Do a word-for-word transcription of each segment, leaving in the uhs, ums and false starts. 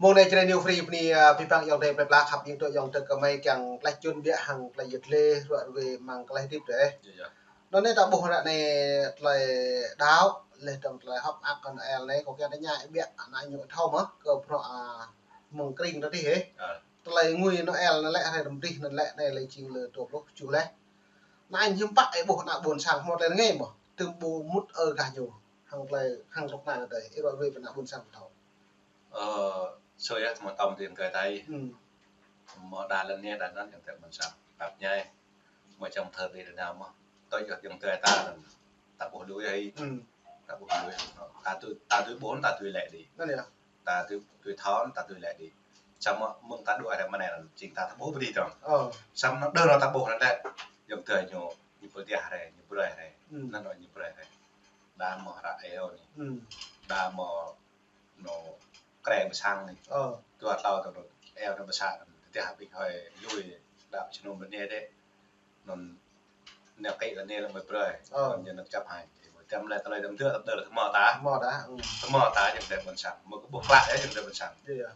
Mơ̆ng anai Jrai New Free bơni, ơ, abih bang ayŏng adơi plơi pla khăp, ayŏng adơi, ayŏng adơi kơmơi kiăng tơlơi čun biă hăng tơlơi yơh lĕ ruă ruai amăng tơlơi hơdip dih. Yơh, yơh. Anŭn anai ta ƀuh ră anai tơlơi đaŏ, laih dơ̆ng tơlơi hơ̆k mơak kơ Noel anai, kâo kiăng tơña ih biă, ană ñu thâo mơ̆, kơ bruă, a, mơ̆ng kring ta dih hĕ. Ơ. Tơlơi ngui Noel anai lĕ hrơi rơma dih anŭn lĕ anai lĕ jing lơ dua pluh tơjuh laih. Anŭn hiư̆m pă ih ƀuh ană ƀôn sang hmâo tơlơi rơngai mơ̆, tơm ƀu mŭt ơ gah ñu, hăng tơlơi, hăng rŏk anai tơlơi, ih ruă ruai pơ ană ƀôn sang thâo. Ơ, sui yơh, mơ̆ tơm tơlơi rơngai ta. Hm. Mơ̆ đa lŏn anai, đa lŏn ayŏng adơi ƀôn sang. Pap ñai. Mơ̆ čang thơ ƀi đa mơ̆. Tơl yơh ayŏng adơi ta anŭn. Ta ƀuh lui ai. Hm. Ta ƀuh lui. Ta tui, ta tui ƀuh, ta tui lĕ dih. Anŭn yơh. Ta tui, tui thâo, ta tui lĕ dih. Samơ̆ mơ̆ng ta đuaĭ hrơi mơ̆ng anai anŭn, jing ta, ta ƀuh pơ dih dơ̆ng. Ơ. Samơ̆ anŭn đơ anŭn ta ƀuh anŭn lĕ. Ayŏng adơi ñu, ñu pơtiah hrơi, ñu brơi hrơi. Hm. Anŭn ñu brơi hrơi. Đa mơ̆ hră eo anai. Hm. Đa mơ̆ anŭn krĕ ƀơ sang anai. Ơ. Dua tlâo tơl anŭn, eo anŭn ƀơ sang anŭn, tơdah ƀing hơi lui đaŏ jơnum lŏn anai dih. Anŭn anai kĭ lŏn anai lĕ mơ̆ brơi. Ơ. Anŭn ñu anŭn čăp hai. Tơm lĕ tơlơi tơm tơl tơm đơ tơm ta. Tơm ta, hm. Tơm ta ayŏng adơi ƀôn sang. Mơ̆ kơ ƀuh klă yơh ayŏng adơi ƀôn sang. Yơh, yơh.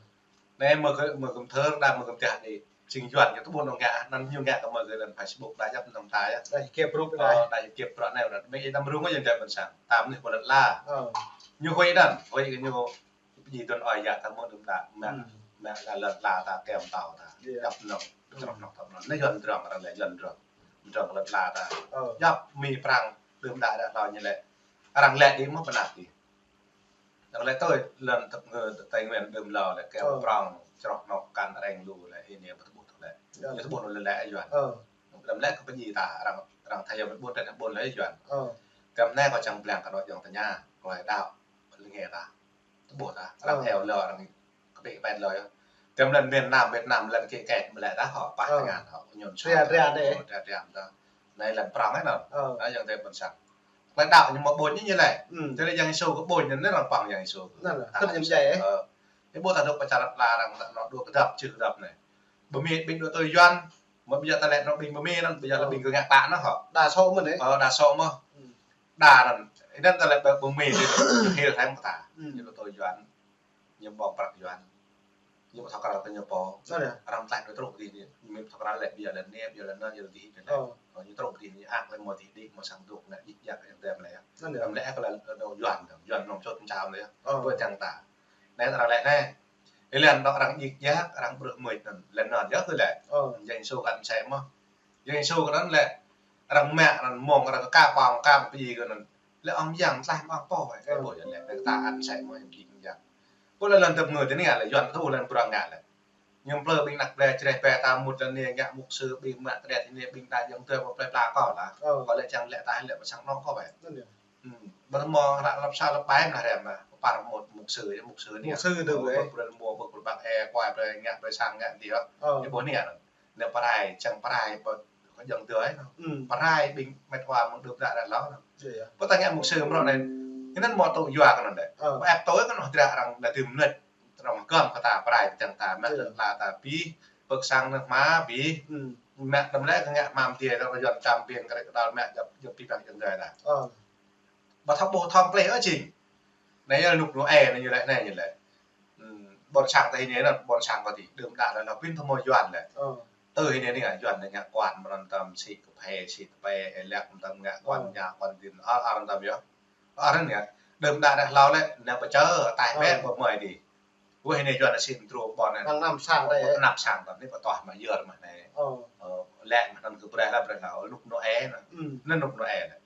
Anai mơ̆ kơ, mơ̆ kơ thơ đa mơ̆ kơ tơdah dih. Jing Yuan ñu tơƀuh anŭn ngă, anŭn ñu ngă kơ mơ̆ kơ lŏn Facebook đa djăp anŭn ta yơh. Đa kĕp rup đa. Ơ, đa kĕp rup anai anŭn. Mơ̆ ih tơm rŭng ayŏng adơi ƀôn sang. Tơm anai ƀôn lŏn la. Ơ. Ñu huĭ anŭn, huĭ kơ ñu Pơjing tơlơi ơi yă ta mơ̆ đưm đă, mă, hm, mă lŏn la ta, kơm tao ta. Yơh. Djăp anŭn, hm, tơnŏk anŏ ta anŭn. Anai Yuan drŏng, arăng lĕ Yuan drŏng. Drŏng lŏn la ta. Ơ. Djăp Mi Prăng đưm đă đă hlâo ñu lĕ. Arăng lĕ dih mơ̆ pơnăp dih. Arăng lĕ tui lŏn tơp ngơ Tây Nguyên đưm hlâo lĕ kơm, ơ, prong, črŏk anŏ kăn arăng lu lĕ, ih anai ƀu tơƀuh tơlơi. Yơh. Ñu tơƀuh anŭn lĕ lĕ Yuan. Ơ. Đăm lĕ kơ pơjing ta, arăng, arăng thâo yơh ƀôn tơnah ƀôn lĕ Yuan. Ơ. Kơm anai kâo čang blang kơ anŏ ayŏng tơña, tơlơi đaŏ, lĕ ngă ta. Tơƀuh ta. Arăng, ơ, eo lơ arăng kơpĭ kơpĕt lơ yơh. Tơm lŏn miền Nam Việt Nam lŏn kĕ kĕt mơ̆ lĕ ta hŏ pah, ơ, tơngan hŏ ñun sa. Ria, ria anai. Ơ, ria, ria ta. Anai lŏn prong anai anŭn. Ơ. Anai ayŏng adơi ƀôn sang. Tơlơi đaŏ ñu mơ̆ ƀuñ ñu lĕ. Hm. Tơlơi Yang Yêsu kơ ƀuñ ñu anai arăng păng Yang Yêsu. Anŭn lĕ. Ta kơ ñu sĭt, jai, ơ. Ơ. Ih ƀuh ta dŏ pơ čar lŏn la arăng ta anŏ dua kơdŏp, čih kơdŏp anai. Bơ Mi ƀing dŏ tui Yuan. Mơ̆ ƀiă ta lĕ anŏ ƀing Bơ Mi anŭn, ƀiă lĕ, ơ, ƀing kơ ngă klă anŭn hŏ. Đa số mơ̆n anai. Ơ, đa số mơ̆n. Hm. Đa anŭn. Ih anŭn ta lĕ Bơ, Bơ Mi dih, ñu hil thai mơ̆ ta. Hm. Ñu tui Yuan. Ñu ƀơ̆ng prăk Yuan. Ñu ƀu thâo krăn kơ ñu pô. Anŭn yơh. Arăng tlaih ñu truh dih ñu. Ñu ƀu thâo krăn lĕ ƀiă lĕ anai, ƀiă lĕ anŭn, ñu dih dih. Ơ. Ơ, ñu truh dih ñu ăt lĕ mơ̆ dih dih, mơ̆ sang duk ngă djik djak ñu tơm lĕ. Anŭn yơh. Tơm lĕ kơ lĕ, ơ, Yuan, Yuan anŭn čut čam lĕ. Ơ. Ƀu čang ta. Anai arăng lĕ anai. Ih lĕ anŭn arăng djik djak, arăng brưh mưč anŭn. Lĕ anŭn yơh kơ lĕ. Ơ. Yang Yêsu kăn mơsĕ mơ̆. Yang Yêsu kơ anŭn lĕ, arăng mă anŭn mơ̆ng arăng kơ ka păng ka pơjing kơ anŭn. Lĕ ong Yang tlaih mă ong pô, ơ, kơ ƀuh yơh lĕ, kơ ta ăn sĕ mơ̆ yang jing yang. Kơ lĕ lŏn tơp ngơ tui anai lĕ, Yuan tui lŏn prong ngă lĕ. Ñu plư ƀing ană plơi Jrai pơ ta mŭt lŏn anai ngă mục sư, ƀing mă tơlơi anai, ƀing ta ayŏng adơi mơ̆ plơi pla kâo lah. Ơ. Kâo lĕ čang lĕ ta lĕ pơ sang anŏ kâo ƀĕ. Anŭn yơh. Hm, ƀu hmâo hră lăp sa lăp ƀai mơ̆ hrăm mơ̆, pơpar mŭt mục sư, mục sư anai. Mục sư tui, ơ, ƀu, ƀu hmâo ƀu kơ ƀă ê, kuai plơi ngă plơi sang ngă dih. Ơ. Ñu ƀuh anai anŭn. Anai pơrai, čang pơrai, pơ, kơ ayŏng adơi anŭn. Hm. Pơrai ƀing mĕt wa mơ̆ng đưm đă đă hlâo anŭn. Yơh, yơh. Pơ ta ngă mục sư mrŏ anai. Anŭn mơ̆ tŭ yua kơ anŭn dih. Ơ. Pơ ĕp tui kơ anŭn hơdră arăng đa tơm mơnit. Arăng gơ̆m kơ ta pơrai čang ta, mă, yơh, lŏn la ta pĭ, pơ̆k sang anŭn hmua pĭ. Hm. Mă tơm lĕ kơ ngă hmua mơ̆ dih, arăng Yuan čam ƀing kơ rĕ kơ đal mă djŏp, djŏp abih bang ayŏng adơi ta. Ơ. Ƀu thâo ƀuh thâo plih ôh jing. Anai yơh rơnŭk rơnŭk ê, anai ñu lĕ, anai ñu lĕ. Hm, ƀôn sang ta hĭ anai, ƀôn sang kâo dih, đưm đă lĕ, lŏ pĭn thâo mơ̆ Yuan lĕ. Ơ. Tơ hĭ anai, anai Yuan anai ngă quan mơ̆n tơm sĭ kơphê, sĭ tơpê, ê lĕk mơ̆n tơm ngă quan, ơ, ña quan din, ar, ar mơ̆n tơm yơh. Ar anai ngă, đưm đă đă hlâo lĕ, anai pơčơ, taih, ơ, pĕ, ƀu mơi dih. Wơ̆ anai Yuan anai sĭ mơdrô ƀôn anai. Arăng năm sang ta, ơ, ơ, năm sang ta, anai pơtuah mă yơr mă anai. Ơ. Ơ, lĕ mă anŭn kơ brơi lah, brơi lah, ơ, rơnŭk rơnŭk ê anŭn. Hm. Anai rơnŭk rơnŭk ê anai.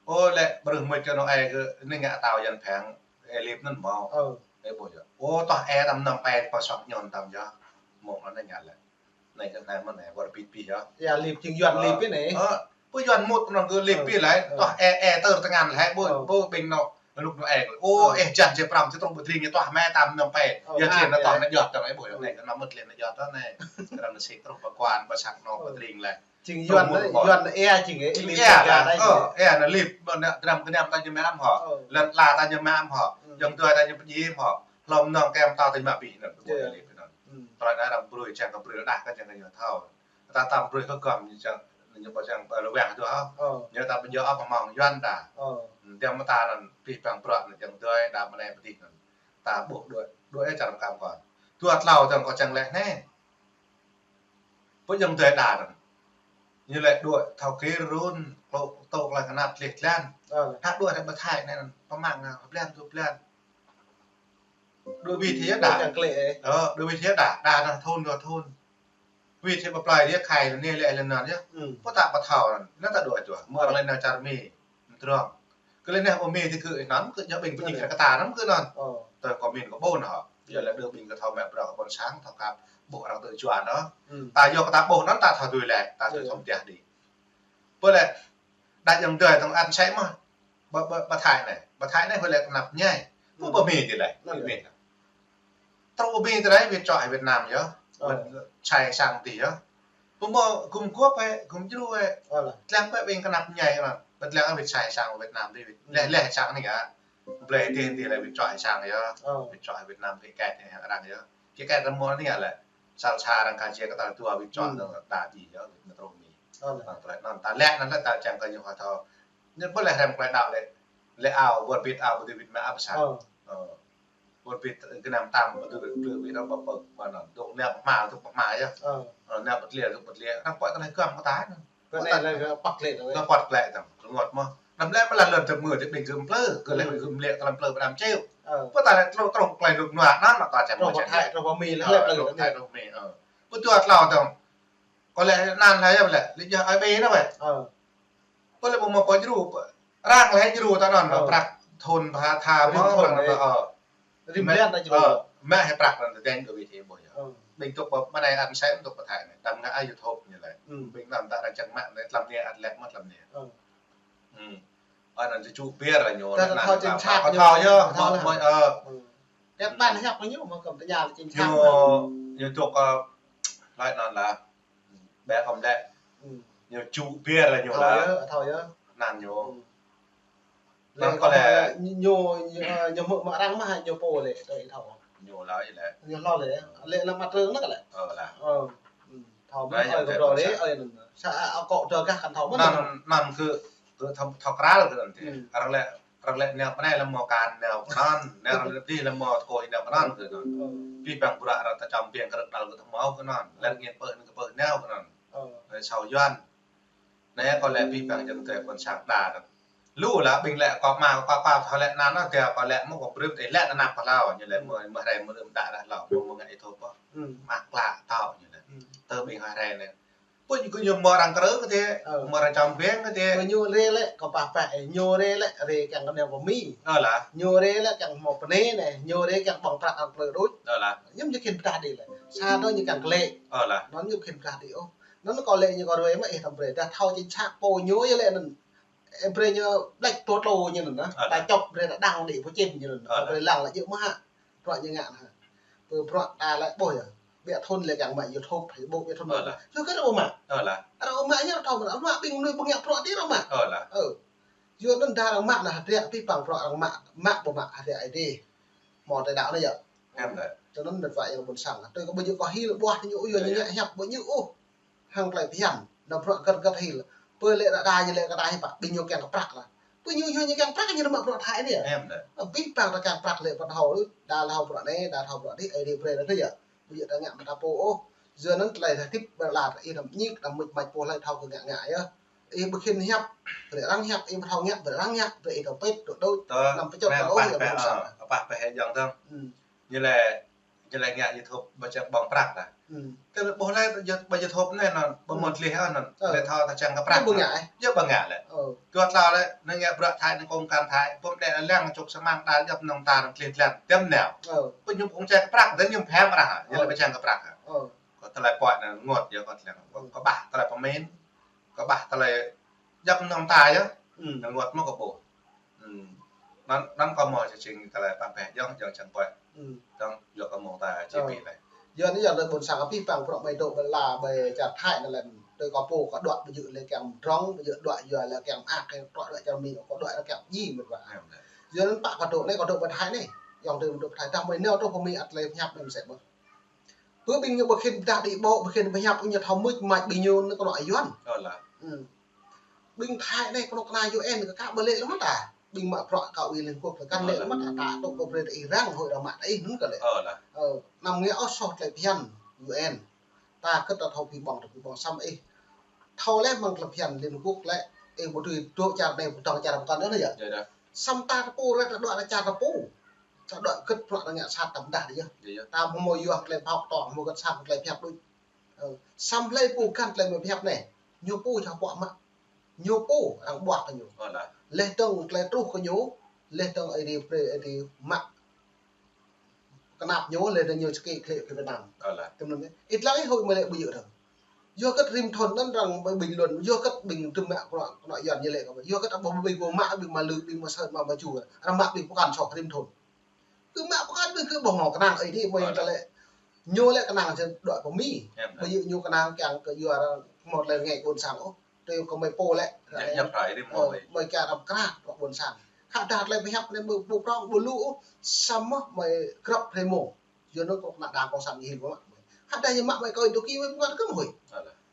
Ơ, lĕ brưh mưč kơ anŭn ê kơ, anai ngă tao Yuan pheng, ê lip anŭn mơ̆. Ơ. Ê ƀuh yơh. Ơ, tuah ê tơm năm pê pơ sŏk ñon tơm yơh. Mơ̆ng anŭn anai ngă lĕ. Anai čang anai mơ̆n anai, wơr bit bit yơh. Yơh, lip jing Yuan, ơ, lip anai. Ơ, ƀu Yuan mŭt anŭn kơ lip, ơ, bit lĕ. Ơ. Tuah ê, ê tơr tơngan lĕ, ƀu, ơ, ƀu ƀing anŭn, rơnŭk rơnŭk ê. Ơ. Ơ, ê jan jê prăm, jê truh ƀu tring, tuah mă tơm năm pê. Ơ, ơ, yơh, tơlơi anŭn tuah anŭn djŏt, tơlơi ƀu yơh, anai kơ anŭn mŭt lĕ anŭn djŏt anai. Kơ anŭn sĭ truh pơkuan, pơsăng anŭn, ơ, pơtring lĕ. Jing Yuan, Yuan ê jing ê, jing ê, ê, ê, ơ, ê, anŭn lip, ƀu anŭn dram kơnam ta ñu mă ăm hŏ. Ơ. Lŏn la ta ñu mă ăm hŏ. Hm. Ayŏng adơi ta ñu pơjing ăm hŏ. Hlŏm nong kơm ta ta ñu mă pĭ anŭn, ƀu, ơ, lip anŭn. Hm. Tơlơi anai arăng brơi čang kơ brơi đah kơ čang kơ ñu thâo. Ta tơm brơi kơ gơ̆m ñu čang, ñu ƀu čang pơ lơ wang tui hŏ. Ơ. Ñu ta ƀu djơ̆ ôh pơmơ̆ng Yuan ta. Ơ. Hm, djơ̆ mơ̆ ta anŭn pĭ păng bruă anŭn ayŏng adơi đa mơ̆ anai pơdih anŭn. Ta ƀuh đuaĭ, đuaĭ čar mơkam kâo. Dua tlâo tơ̆ng kâo čang lĕ anai. Pơ jơ̆ng dơi đa tơ̆ng. Ñu lĕ đuaĭ thâo kơ run, klô tŏ klai kơnăp tlĕh tlan. Ơ. Tha đuaĭ rĕ pơthai anai, pơmăng, a, blan dua blan. Đuaĭ wĭt hĭ đa. Đuaĭ wĭt hĭ đa, đa, đa thun dua thun. Wĭt hĭ pơplai đia khai lĕ anai lĕ lĕ anŭn yơh. Pơtă pơthâo anŭn, anŭn ta đuaĭ čuă. Mơ̆ arăng lĕ anai čar Mi. Mơdrŏng. Kơ lĕ anai pơ Mi tih kơ anŭn, kơ ñu ƀing pơjing kơ ta anŭn kơ anŭn. Tơ kơ min kơ ƀôn hŏ. Yua lĕ đơ ƀing kơ thâo mă bruă kơ ƀôn sang, thâo kăp ƀuh arăng tơ čuă anŭn. Ta yua kơ ta ƀuh anŭn ta thâo tui lĕ, ta tui thâo mơtiah đĭ. Pơ lĕ, đa jơ̆ng dơi tơ̆ng ăn sĕ mơ̆. Bơ, bơ, bơ Thái anai, bơ Thái anai hơi lĕ kơnăp ñai. Pơ, bơ Mi tih lĕ, bơ Mi. Truh bơ Mi tih lĕ, wĭt čuă hĭ Việt Nam yơh. Wĭt sai sang tih yơh. Pơmơ̆ gum guôp hĭ, gum djru hĭ. Tlang pơ ƀing kơnăp ñai kơ anŭn. Bơ tlang wĭt sai sang Việt Nam tih wĭt. Lĕ, lĕ sang anai yơh. Blơi tih tih lĕ wĭt čuă hĭ sang yơh. Wĭt čuă hĭ Việt Nam tih kĕ tih arăng yơh. Kĕ kĕ rơmô anai yơh lĕ. Sal sa arăng kơ jia kơ tal dua wĭt čuă tơ̆ng đa jih yơh wĭt mơtrô Mi. Anŭn tơlơi anŭn ta lĕ anŭn lĕ ta čang kơ ñu hơtô. Ñu pơ lĕ hrăm klai đaŏ lĕ. Lĕ ao, wơr bit ao, bơdui bit mă ao pơsat. Wơr bit gơnam tam, bơdui bit plư bit rơ̆ bơpơ̆k, mă anŭn. Dŏ nao pơhma, dŏ pơhma yơh. Nao pơtlia, dŏ pơtlia. Arăng pơ̆k tơlơi gơ̆m kơ ta anŭn. Kơ anai lĕ kơ păk lĕ tơ̆ng. Kơ păk lĕ tơ̆ng, rơngot mơ̆. Anăm lĕ mơ̆ lah lŏn tơmư̆ tơ̆ng ƀing gơ̆m plư, kơ lĕ gơ̆m lĕ tơlơi plư pơđam čeo. Pơtă lĕ truh, truh klai lŭk nua anŭn, anŭn ta čang mơ̆ čang. Truh pơ Mi lĕ, lĕ plư. Truh pơ Mi, ơ. Pơ dua tlâo tơ̆ng. Kơ lĕ anŭn lĕ yơh lĕ, lĕ yơh ai bê anŭn wĕ. Pơ lĕ ƀu mơ̆ pơ djru, arăng lĕ djru ta anŭn, prăk thun pha tha mơ̆ thun anŭn, ơ. Rĭm blan ta djru. Mă hĭ prăk anŭn tơdang đuaĭ wĭt hĭ ƀuh yơh. Ƀing tŏk pơ, mơ̆ng anai ăn sĕ tŏk pơ Thái anai, đăm ngă YouTube ñu lĕ. Ƀing anŭn ta arăng čang mă anai tlam anai ăt lĕ mơ̆ tlam anai. Anŭn ču ču bir lĕ ñu, ta anŭn thâo čing čak ñu. Thâo yơh, mơ̆, mơ̆, ơ. Tep ƀan hiăp kơ ñu, mơ̆ kơ tơña lĕ čing čak. Ñu, ñu tŏk, ơ, laĭ anŭn lah. Ƀĕ kơ mơ̆ lĕ. Ñu ču bir lĕ ñu lah. Thâo yơh, thâo yơh. Anŭn ñu. Lĕ kơ lĕ ñu, ñu, ñu mơ̆ mă arăng mă hă ñu pô lĕ, tui thâo. Ñu lah lĕ. Ñu lah lĕ. Lĕ lăm mă trưng anŭn kơ lĕ. Ơ lah. Ơ. Thâo mơ̆ ơi kơ brô lĕ, ơi anŭn. Sa a kơ tơ gah kăn thâo mơ̆. Anŭn, anŭn kơ, kơ thâo, thâo krăl kơ anŭn tih. Arăng lĕ, arăng lĕ nao pơ anai lĕ mơ̆ kăn nao pơ anŭn, nao arăng lĕ dih lĕ mơ̆ tơkơi nao pơ anŭn kơ anŭn. Pih păng bruă arăng ta čăm piăng kơ rơ̆k đăl kơ thâo mơ̆ kơ anŭn. Lĕ ngin pơh anŭn kơ pơh nao kơ anŭn. Lĕ sau yuan. Anai kơ lĕ pih păng jơ̆ng tơi ƀôn sang đa anŭn. Lu lah ƀing lĕ kơ mă, kơ, kơ, kơ lĕ anŭn anŭn, kơ, kơ lĕ mơ̆ kơ brưp, ih lĕ anŭn anăp kơ hlâo, ñu lĕ mơ̆, mơ̆ hrơi mơ̆ rơ̆m đa đah hlâo, mơ̆, mơ̆ ngă ih thâo pơ. Mă klă tao ñu lĕ. Tơ ƀing hrơi anai. Pơ ñu kơ ñu mơ̆ arăng krư̆ kơ tih, mơ̆ arăng čăm piăng kơ tih. Pơ ñu rê lĕ, kơ pah pah, ơ, ñu rê lĕ, rê kiăng kơ nao pơ Mi. Ơ lah. Ñu rê lĕ kiăng mơ̆ pơ anai anai, ñu rê kiăng ƀơ̆ng prăk arăng plư đôč. Ơ lah. Ñu mơ̆ či khĭn pơdah đĭ lĕ. Sa anŭn ñu kiăng kơ lĕ. Ơ lah. Anŭn ñu khĭn pơdah đĭ ôh. Anŭn kơ lĕ ñu kơ ruai mă ih tăm brơi. Đa thâo čing čak pô ñu yơh lĕ anŭn. Ih brơi ñu ƀlĕč tơ tlô ñu anŭn anŭn. Ta čŏp brơi ta đăng đĭ pơ čin ñu anŭn. Brơi lăng lĕ djơ̆ mơ̆ hă. Bruă ñu ngă anŭn hă. Pơ bruă ta lĕ ƀuh yơh. Ƀiă thun lĕ kiăng mă YouTube, Facebook, ƀiă thun mă. Yua kơ arăng ƀu mă. Arăng ƀu mă ñu thâo mơ̆, arăng mă ƀing mơnuih ƀu ngă bruă tih arăng mă. Ơ lah. Ơ. Yua anŭn đa arăng mă anŭn hơdră pih păng bruă arăng mă, mă ƀu mă hơdră Ơi Adai. Mơ̆ tơlơi đaŏ anai yơh. Em lĕ. Tơ anŭn mĕt wa yang ƀôn sang. Tui kơ ƀu djơ̆ kơ hil ƀuah ñu ôh, yua ñu ngă hiăp ƀu djơ̆ ôh. Hăng tơlơi phiăn, anăm bruă gơ̆t gơ̆t hil. Pơ lĕ đa đa ñu lĕ kơ đa hiăp ƀing ñu kiăng kơ prăk lah. Pơ ñu, ñu, ñu kiăng prăk ñu mă bruă Thái anai yơh. Em lĕ. Pih păng ta kiăng prăk lĕ pơ thâo, đa thâo bruă anai, đa thâo bruă dih, Ơi Adai brơi đa tơ yơh. Ƀu djơ̆ ta ngă mă ta pô ôh. Yua anŭn tơlơi ta tip ƀơi la ta ih anăm ñik, anăm mưč mač pô hlơi thâo kơ ngă ngă yơh. Ih ƀu khĭn hiăp, brơi arăng hiăp, ih ƀu thâo ngă, brơi arăng ngă, brơi ih thâo pĭt, đôč đôč. Tơ, anăm pơčŏt ta ôh, ƀôn sang. Pah pah hĕ jơ̆ng tơ̆ng. Ñu lĕ, ñu lĕ ngă YouTube ƀơi čang ƀơ̆ng prăk lah. Tơ lĕ ƀuh lĕ, ƀơi YouTube anai anŭn, ƀu mơ̆ tlih anŭn. Lĕ thâo ta čang kơ prăk. Yua ƀu ngă lĕ. Yua ƀu ngă lĕ. Dua tlâo lĕ, anai ngă bruă Thái anai kông kan Thái, pơm đĕ lăng čŏk samăng đa djŏp nong ta anŭn tlih tlan, tơm nao. Pơ ñu kông čang kơ prăk, tơ ñu pơm arăng, ñu lĕ ƀơi čang kơ prăk. Kơ tơlơi pơ̆k anŭn rơngot yơh kơ tơlơi, kơ, kơ ƀah tơlơi pơmĭn, kơ ƀah tơlơi djŏp nong ta yơh. Rơngot mơ̆ kơ ƀuh. Anŭn, anŭn kơ mơ̆ či čing tơlơi pah pah jơ̆ng, jơ̆ng čang pơ̆k. Dơ̆ng, yua kơ mơ̆ ta či pi lĕ. Yua anai yơh tơlơi ƀôn sang pih păng bruă ƀơi dŏ ƀơi la ƀơi čar Thái anŭn lĕ. Tui kơ pô kơ đuaĭ ƀu djơ̆ lĕ kiăng mơdrŏng, ƀu djơ̆ đuaĭ yua lĕ kiăng mơak, kiăng truă lĕ čar Mi, kơ đuaĭ lĕ kiăng djai mĕt wa. Yua anŭn pă kơ dŏ anai, kơ dŏ ƀơi Thái anai. Yơh tơlơi dŏ ƀơi Thái, tơdah mơi nao truh pơ Mi ăt tơlơi hiăp anai mơsĕ mơ̆. Pơ ƀing ñu ƀu khĭn pơdah đĭ ƀô̆, ƀu khĭn pơhiăp, ñu thâo mưč mač ƀing ñu anŭn kơ anŏ Yuan. Ơ lah. Ƀing Thái anai kơnuk kơna U N kơ kă ƀu lĕ lăm mơta. ƀing mă bruă kơ ui Liên Hợp Quốc lĕ kăn lĕ mă ta ta tŭ kơ brơi ta ih răng hơi đa mă ta ih nun kơ lĕ. Ơ, năm ngă ôh soh tơlơi phiăn U N. Ta kơ ta thâo pi ƀong ta pi ƀong săm ih. Thâo lĕ mơ̆ng tơlơi phiăn Liên Hợp Quốc lĕ ih ƀu tui dŏ čar anai ƀu dŏ čar pơkŏn anŭn yơh. Săm ta ta pô rĕ ta dŏ ta čar ta pô. Ta dŏ kơ̆t bruă ta ngă sat ta mơdah yơh. Ta mơ̆ mơ̆ yua tơlơi phao tong mơ̆ kơ̆t sang tơlơi phiăn đôč. Ơ, săm hlơi pô găn tơlơi mơ̆ phiăn anai. Ñu pô čah pŏk mă. Ñu pô arăng ƀuah kơ ñu. Leh dơ̆ng tơlơi truh kơ ñu, leh dơ̆ng ai đi pre ai đi mă. Kơnap ñu, leh dơ̆ng ñu čơkĭ klĕ kơ Việt Nam. Tơm nŭn, ih lăng ih hơi mă lĕ ƀu yơh dơ̆ng. Yua kơ̆t rĭm thŭn anŭn arăng ƀing bình luận, yua kơ̆t ƀing tơm mă kơnuk kơnuk Yuan ñu lĕ kơ. Yua kơ̆t ƀu ƀing ƀu mă, ƀing mă lư, ƀing mă sơ̆ mă mă ču. Arăng mă ƀing pơkŏn soh rĭm thŭn. Kơ mă pơkŏn ƀing kơ ƀu hmâo kơnang ih đi, mơi ta lĕ. Ñu lĕ kơnang čơ dŏ pơ Mi. Ƀu yơh ñu kơnang kiăng kơ yua arăng hmâo tơlơi ngă ƀôn sang ôh. Tui kơ mơi pô lĕ. Mơi kiăng arăng kră dŏ ƀôn sang. Khă dah tơlơi pơhiăp anai mơi ƀu prŏng ƀu lu ôh. Samơ̆ mơi krăp hrơi mông. Yua anŭn kơ mă đảng cộng sản ñu hil mă. Khă dah ñu mă mơi kơ Tôki mơi pơkŏn kơ mơi.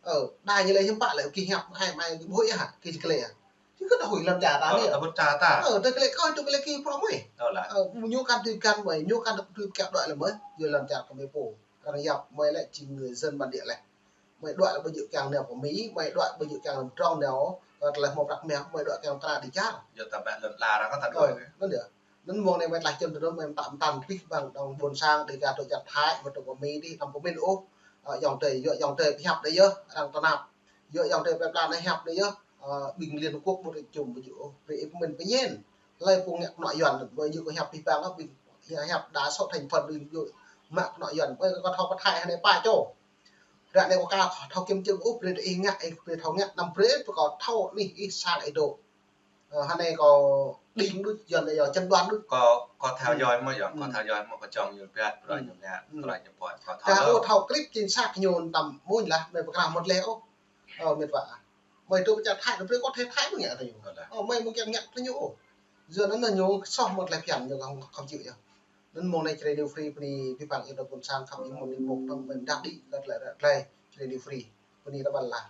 Ơ, đa ñu lĕ hiư̆m pă lĕ kơ hiăp hai mai kơ ƀuh yơh, kơ čơkle yơh. Či kơ ta hơi lăm čar ta anai. Ơ, ta kơ lĕ kơ tŭ kơ lĕ kơ prŏng mơi. Ơ, ñu kăn tui găn mơi, ñu kăn tui kiăng dŏ lĕ mơi. Yua lăm čar kơ mơi pô. Arăng yap mơi lĕ či người dân bản địa lĕ. Mơi dŏ lĕ ƀu djơ̆ kiăng nao pơ Mi, mơi dŏ ƀu djơ̆ kiăng lăm trong nao, kơ tơlơi hmâo prăk mơ̆, mơi dŏ kiăng kơna đi čar. Yua ta ƀĕ lŏn la arăng kơ ta dŏ. Anŭn yơh. Anŭn mông anai mơi tlaih čun tơdơ̆n mơi mơtă mơtăn pih ƀăng dŏng ƀôn sang đi kơ dŏ čar Thái, mơi dŏ pơ Mi đi, năm pơmin ôh. Ơ, ayŏng adơi, yua ayŏng adơi pơhiăp đơi yơh, arăng tơnap. Yua ayŏng adơi pơhiăp đơi yơh, ơ, ƀing Liên Hợp Quốc ƀu tŭ čum ƀu djơ̆ ôh, brơi ih pơmin pơñen. Hlơi pô ngă kơnuk Yuan, ƀu djơ̆ kơ hiăp pih ƀăng, ƀing hiăp đa số thành phần ƀing djơ̆ mă kơnuk Yuan, ƀơi kơ thâo pơthai hơnai pă čô. Ră anai kâo ka thâo kiăng čơ̆ng ôh, brơi ih ngă, ih brơi thâo ngă, năm brơi pơ kâo thâo anih ih sang ih dŏ. Ơ, hơnai kâo đing đôč, Yuan anai yơh chăm đoan đôč. Kâo, kâo theo dõi mơ̆ yơh, kâo theo dõi mơ̆ kâo čŏng ñu biă, tơlơi ñu ngă, tơlơi ñu pơhiăp, kâo thâo. Ta ôh thâo clip chính xác ñu tăm mơ̆n lah, mơi pơkra mơ̆t leh ôh. Ơ, mĕt wa. Mơi dŏ pơ čar Thái, brơi kâo Thái Thái mơ̆ ngă tơ ñu. Ơ, mơi mơ̆ kiăng ngă tơ ñu ôh. Yua anŭn ñu soh mơ̆ tơlơi phiăn ñu kơ hmâo kơ či yơh. Anŭn mông anai Channel Free bơni pih ƀăng ih dŏ ƀôn sang khăp ih mơ̆n ih mơ̆ tăm mơi mơdah đĭ kơ tơlơi, tơlơi Channel Free. Bơni rơbăn lah.